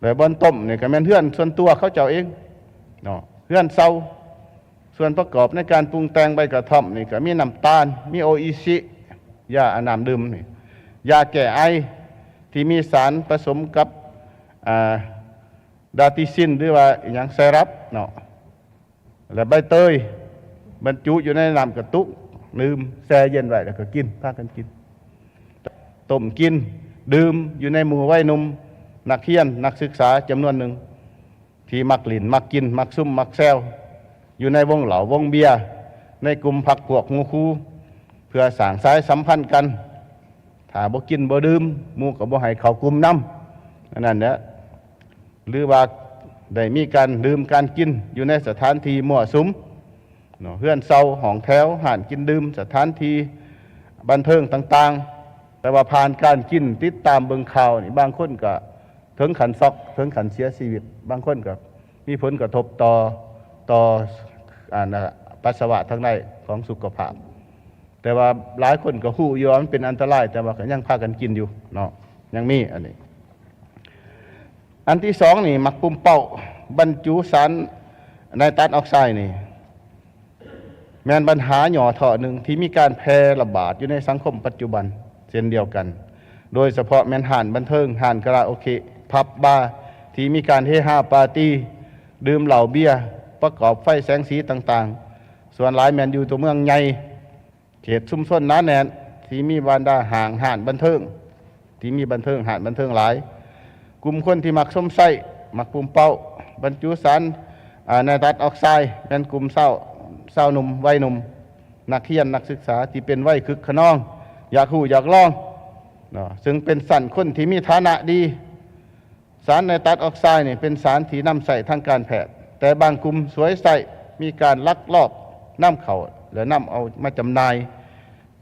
ແລະບ່ອນຕົ້ມນີ້ກໍແມ່ນເຮືອນສ່ວນຕົວເຂົາເຈົ້າເອງເນາະ ເຮືອນເຊົາ. ສ່ວນປະກອບໃນການປຸງແຕ່ງໃບກະທ່ອມນີ້ກໍມີນ້ຳຕານ, ມີໂອອິຊິ, ຢາ ອາ ນ້ຳດື່ມນີ້, ຢາແກ້ໄອທີ່ມີສານປະສົມກັບ ອາ ດາຕິຊິນ ຫຼືວ່າອີຫຍັງ ໄຊຣັບເນາະ ແລະໃບເຕີຍ ບັນຈຸຢູ່ໃນນ້ຳກະຕຸກ ດື່ມແຊ່ເຢັນໄວ້ ແລ້ວກໍກິນ ພາກັນກິນ ຕົ້ມກິນ ດື່ມຢູ່ໃນໝູ່ໄວໜຸ່ມ ນັກຮຽນ ນັກສຶກສາຈຳນວນໜຶ່ງ ທີ່ມັກຫຼິ້ນ ມັກກິນ ມັກຊຸມ ມັກແຊວ ຢູ່ໃນວົງເຫຼົ້າວົງເບຍ ໃນກຸ່ມພັກພວກໝູ່ຄູ່ ເພື່ອສ້າງສາຍສຳພັນກັນ. ຖ້າບໍ່ກິນບໍ່ດື່ມ ໝູ່ກໍບໍ່ໃຫ້ເຂົ້າກຸ່ມນຳ ອັນນັ້ນແຫຼະ. ຫຼືວ່າໄດ້ມີການດື່ມການກິນຢູ່ໃນສະຖານທີ່ມົ້ວສຸມເນາະ ເຮືອນເຊົ່າ ຫ້ອງແຖວ ຮ້ານກິນດື່ມ ສະຖານທີ່ບັນເທີງຕ່າງໆ. ແຕ່ວ່າຜ່ານການກິນ ຕິດຕາມເບິ່ງຂ່າວນີ້ ບາງຄົນກໍເຖິງຂັ້ນຊັອກ ເຖິງຂັ້ນເສຍຊີວິດ, ບາງຄົນກໍມີຜົນກະທົບຕໍ່ ຕໍ່ ອັນ ປັດສະວະທາງໃນຂອງສຸຂະພາບ. ແຕ່ວ່າຫຼາຍຄົນກໍຮູ້ຢູ່ວ່າມັນເປັນອັນຕະລາຍ ແຕ່ວ່າກໍຍັງພາກັນກິນຢູ່ເນາະ ຍັງມີອັນນີ້. ອັນທີສອງນີ້ ໝາກປຸ້ມເປົ້າ ບັນຈຸສານໄນຕັດອອກໄຊນີ້ ແມ່ນບັນຫາຫຍໍ້ທໍ້ໜຶ່ງທີ່ມີການແຜ່ລະບາດຢູ່ໃນສັງຄົມປັດຈຸບັນເຊັ່ນດຽວກັນ, ໂດຍສະເພາະແມ່ນຮ້ານບັນເທີງ, ຮ້ານກາຣາໂອເກະ, ຜັບບາ ທີ່ມີການເຮຮາປາຕີ ດື່ມເຫຼົ້າເບຍ ປະກອບໄຟແສງສີຕ່າງໆ, ສ່ວນຫຼາຍແມ່ນຢູ່ຕົວເມືອງໃຫຍ່ ເຂດຊຸມຊົນໜາແໜ້ນ ທີ່ມີບັນດາຫ້າງຮ້ານບັນເທີງ ທີ່ມີບັນເທີງ ຮ້ານບັນເທີງຫຼາຍ. ກຸ່ມຄົນທີ່ມັກຊົມໃຊ້ໝາກປຸ້ມເປົ້າ ບັນຈຸສານ ອາ ໄນຕັດອອກໄຊ ແມ່ນກຸ່ມຊາວ ຊາວໜຸ່ມ ໄວໜຸ່ມ ນັກຮຽນ ນັກສຶກສາທີ່ເປັນໄວຄຶກຂະນອງ ຢາກຮູ້ຢາກລອງເນາະ ເຊິ່ງເປັນຊັ້ນຄົນທີ່ມີຖານະດີ. ສານໄນຕັດອອກໄຊນີ້ເປັນສານທີ່ນຳໃຊ້ທາງການແພດ, ແຕ່ບາງກຸ່ມສວຍໃຊ້ ມີການລັກລອບນຳເຂົ້າ ແລະ ນຳເອົາມາຈຳໜ່າຍ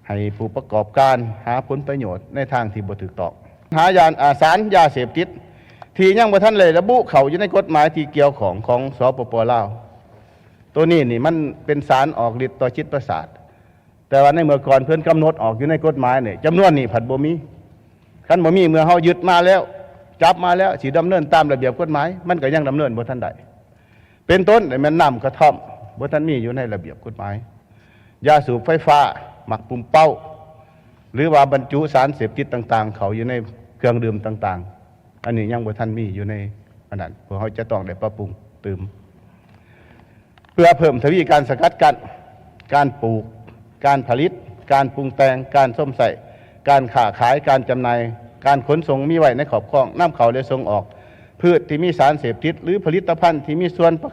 ໃຫ້ຜູ້ປະກອບການ ຫາຜົນປະໂຫຍດໃນທາງທີ່ບໍ່ຖືກຕ້ອງ. ຫາຢາ ອາ ສານຢາເສບຕິດທີ່ຍັງບໍ່ທັນໄດ້ລະບຸເຂົ້າຢູ່ໃນກົດໝາຍທີ່ກ່ຽວຂ້ອງຂອງ ສປປ ລາວ. ໂຕນີ້ນີ້ມັນເປັນສານອອກລິດຕໍ່ຈິດປະສາດ. ແຕ່ວ່າໃນເມື່ອກ່ອນເພິ່ນກຳນົດອອກຢູ່ໃນກົດໝາຍນີ້ ຈຳນວນນີ້ພັດບໍ່ມີ. ຄັນບໍ່ມີ ເມື່ອເຮົາຍຶດມາແລ້ວ ຈັບມາແລ້ວ ຊິດຳເນີນຕາມລະບຽບກົດໝາຍ ມັນກໍຍັງດຳເນີນບໍ່ທັນໄດ້. ເປັນຕົ້ນແມ່ນນ້ຳກະທ່ອມ ບໍ່ທັນມີຢູ່ໃນລະບຽບກົດໝາຍ, ຢາສູບໄຟຟ້າ, ໝາກປຸ້ມເປົ້າ ຫຼືວ່າບັນຈຸສານເສບຕິດຕ່າງໆ ເຂົ້າຢູ່ໃນເຄື່ອງດື່ມຕ່າງໆ. ອັນນີ້ຍັງບໍ່ທັນມີຢູ່ໃນອັນນັ້ນ, ພວກເຮົາຈະຕ້ອງໄດ້ປັບປຸງຕື່ມ ເພື່ອເພີ່ມທະວີການສະກັດກັ້ນ, ການປູກ, ການຜະລິດ, ການປຸງແຕ່ງ, ການຊົມໃຊ້, ການຄ້າຂາຍ, ການຈຳໜ່າຍ, ການຂົນສົ່ງມີໄວ້ໃນຄອບຄອງ, ນຳເຂົ້າ ແລະ ສົ່ງອອກພືດທີ່ມີສານເສບຕິດ ຫຼື ຜະລິດຕະພັນທີ່ມີສ່ວນປະ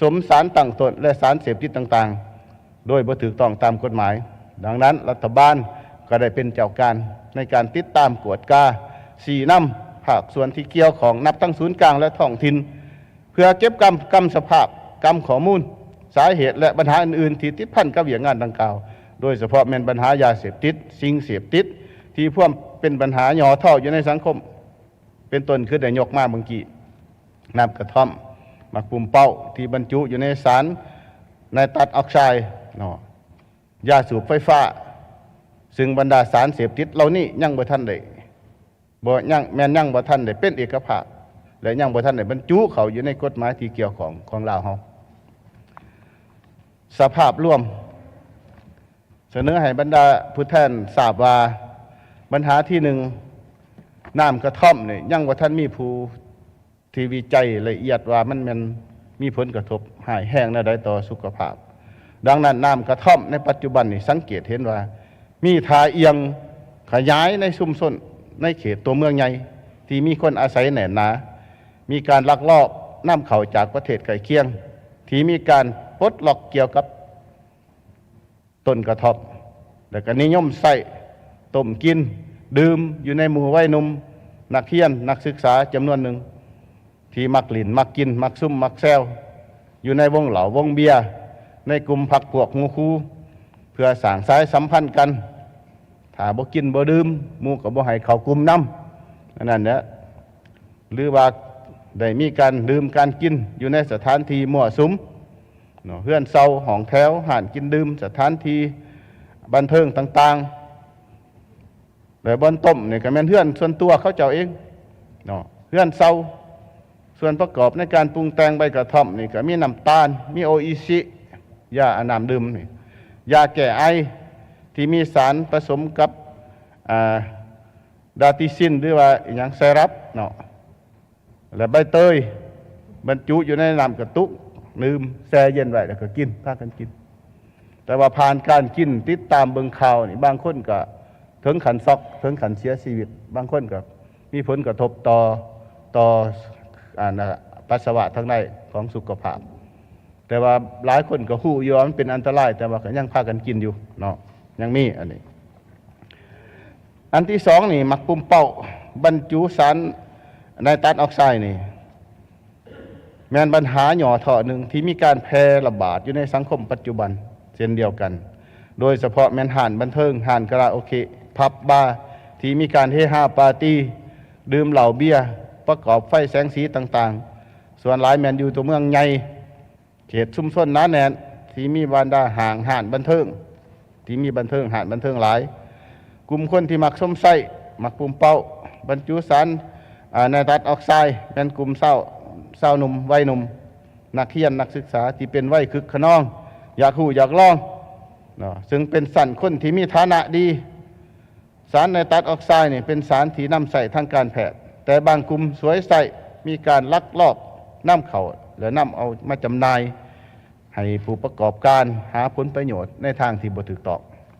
ສົມສານຕັ້ງຕົ້ນ ແລະ ສານເສບຕິດຕ່າງໆ ໂດຍບໍ່ຖືກຕ້ອງຕາມກົດໝາຍ. ດັ່ງນັ້ນ, ລັດຖະບານກໍໄດ້ເປັນເຈົ້າການໃນການຕິດຕາມ, ກວດກາ, ຊີ້ນຳພາກສ່ວນທີ່ກ່ຽວຂ້ອງ ນັບທັງສູນກາງ ແລະ ທ້ອງຖິ່ນ ເພື່ອເກັບກຳ ກຳສະພາບ ກຳຂໍ້ມູນ ສາເຫດ ແລະ ບັນຫາອື່ນໆທີ່ຕິດພັນກັບວຽກງານດັ່ງກ່າວ, ໂດຍສະເພາະແມ່ນບັນຫາຢາເສບຕິດ, ສິ່ງເສບຕິດທີ່ພວມເປັນບັນຫາຫຍໍ້ທໍ້ຢູ່ໃນສັງຄົມ ເປັນຕົ້ນຄືໄດ້ຍົກມາເມື່ອກີ້, ນ້ຳກະທ່ອມ, ໝາກປຸ້ມເປົ້າທີ່ບັນຈຸຢູ່ໃນສານໄນຕັດອອກໄຊເນາະ, ຢາສູບໄຟຟ້າ, ຊຶ່ງບັນດາສານເສບຕິດເຫຼົ່ານີ້ຍັງບໍ່ທັນໄດ້ ບໍ່ ຍັງ ແມ່ນຍັງບໍ່ທັນໄດ້ເປັນເອກະພາບ ແລະ ຍັງບໍ່ທັນໄດ້ບັນຈຸເຂົ້າຢູ່ໃນກົດໝາຍທີ່ກ່ຽວຂ້ອງຂອງລາວເຮົາ. ສະພາບລວມ ສະເໜີໃຫ້ບັນດາຜູ້ແທນຊາບວ່າ ບັນຫາທີໜຶ່ງ ນ້ຳກະທ່ອມນີ້ຍັງບໍ່ທັນມີຜູ້ທີ່ວິໄຈລະອຽດວ່າມັນແມ່ນມີຜົນກະທົບຮ້າຍແຮງແນວໃດຕໍ່ສຸຂະພາບ. ດັ່ງນັ້ນ ນ້ຳກະທ່ອມໃນປັດຈຸບັນນີ້ສັງເກດເຫັນວ່າ ມີທ່າອ່ຽງຂະຫຍາຍໃນຊຸມຊົນໃນເຂດຕົວເມືອງໃຫຍ່ທີ່ມີຄົນອາໄສແໜ້ນໜາ, ມີການລັກລອບນຳເຂົ້າຈາກປະເທດໃກ້ຄຽງ ທີ່ມີການປົດລັອກກ່ຽວກັບ ຕົ້ນກະທ່ອມ ແລະ ກໍນິຍົມໃຊ້ ຕົ້ມກິນ ດື່ມຢູ່ໃນໝູ່ໄວໜຸ່ມ ນັກຮຽນ ນັກສຶກສາຈຳນວນໜຶ່ງ ທີ່ມັກຫຼິ້ນ ມັກກິນ ມັກຊຸມ ມັກແຊວ ຢູ່ໃນວົງເຫຼົ້າວົງເບຍ ໃນກຸ່ມພັກພວກໝູ່ຄູ່ ເພື່ອສ້າງສາຍສຳພັນກັນ. ຖ້າບໍ່ກິນບໍ່ດື່ມ ໝູ່ກໍບໍ່ໃຫ້ເຂົ້າກຸ່ມນຳ ອັນນັ້ນແຫຼະ. ຫຼືວ່າໄດ້ມີການດື່ມການກິນຢູ່ໃນສະຖານທີ່ມົ້ວສຸມເນາະ, ເຮືອນເຊົ່າ, ຫ້ອງແຖວ, ຮ້ານກິນດື່ມ, ສະຖານທີ່ບັນເທີງຕ່າງໆ ແລະ ບ່ອນຕົ້ມນີ້ກໍແມ່ນເຮືອນສ່ວນຕົວເຂົາເຈົ້າເອງເນາະ, ເຮືອນເຊົ່າ. ສ່ວນປະກອບໃນການປຸງແຕ່ງໃບກະທ່ອມນີ້ ກໍມີນ້ຳຕານ, ມີໂອອິຊິ, ຢາ ອາ ນ້ຳດື່ມນີ້, ຢາແກ້ໄອທີ່ມີສານປະສົມກັບ ອາ ດາຕິຊິນ ຫຼືວ່າອີຫຍັງ ໄຊຣັບເນາະ ແລະ ໃບເຕີຍ ບັນຈຸຢູ່ໃນນ້ຳກະຕຸກ ດື່ມແຊ່ເຢັນໄວ້ ແລ້ວກໍກິນ ພາກັນກິນ. ແຕ່ວ່າຜ່ານການກິນ ຕິດຕາມເບິ່ງຂ່າວນີ້ ບາງຄົນກໍເຖິງຂັ້ນຊັອກ ເຖິງຂັ້ນເສຍຊີວິດ, ບາງຄົນກໍມີຜົນກະທົບຕໍ່ ຕໍ່ ອັນ ປັດສະວະທາງໃນຂອງສຸຂະພາບ. ແຕ່ວ່າຫຼາຍຄົນກໍຮູ້ຢູ່ວ່າມັນເປັນອັນຕະລາຍ ແຕ່ວ່າກໍຍັງພາກັນກິນຢູ່ເນາະ ຍັງມີອັນນີ້. ອັນທີສອງນີ້ ໝາກປຸ້ມເປົ້າບັນຈຸສານໄນຕັດອອກໄຊນີ້ ແມ່ນບັນຫາຫຍໍ້ທໍ້ໜຶ່ງທີ່ມີການແຜ່ລະບາດຢູ່ໃນສັງຄົມປັດຈຸບັນເຊັ່ນດຽວກັນ, ໂດຍສະເພາະແມ່ນຮ້ານບັນເທີງ, ຮ້ານກາຣາໂອເກະ, ຜັບບາ ທີ່ມີການເຮຮາປາຕີ, ດື່ມເຫຼົ້າເບຍ, ປະກອບໄຟແສງສີຕ່າງໆ, ສ່ວນຫຼາຍແມ່ນຢູ່ຕົວເມືອງໃຫຍ່, ເຂດຊຸມຊົນໜາແໜ້ນ ທີ່ມີບັນດາຫ້າງຮ້ານບັນເທີງ ທີ່ມີບັນເທີງ ຮ້ານບັນເທີງຫຼາຍ. ກຸ່ມຄົນທີ່ມັກຊົມໃຊ້ໝາກປຸ້ມເປົ້າບັນຈຸສານ ອາ ໄນຕັດອອກໄຊ ແມ່ນກຸ່ມຊາວ ຊາວໜຸ່ມ ໄວໜຸ່ມ, ນັກຮຽນ ນັກສຶກສາທີ່ເປັນໄວຄຶກຂະນອງ ຢາກຮູ້ຢາກລອງເນາະ ເຊິ່ງເປັນຊັ້ນຄົນທີ່ມີຖານະດີ. ສານໄນຕັດອອກໄຊນີ້ເປັນສານທີ່ນຳໃຊ້ທາງການແພດ, ແຕ່ບາງກຸ່ມສວຍໃຊ້ ມີການລັກລອບນຳເຂົ້າ ແລະ ນຳເອົາມາຈຳໜ່າຍໃຫ້ຜູ້ປະກອບການຫາຜົນປະໂຫຍດໃນທາງທີ່ບໍ່ຖືກຕ້ອງ.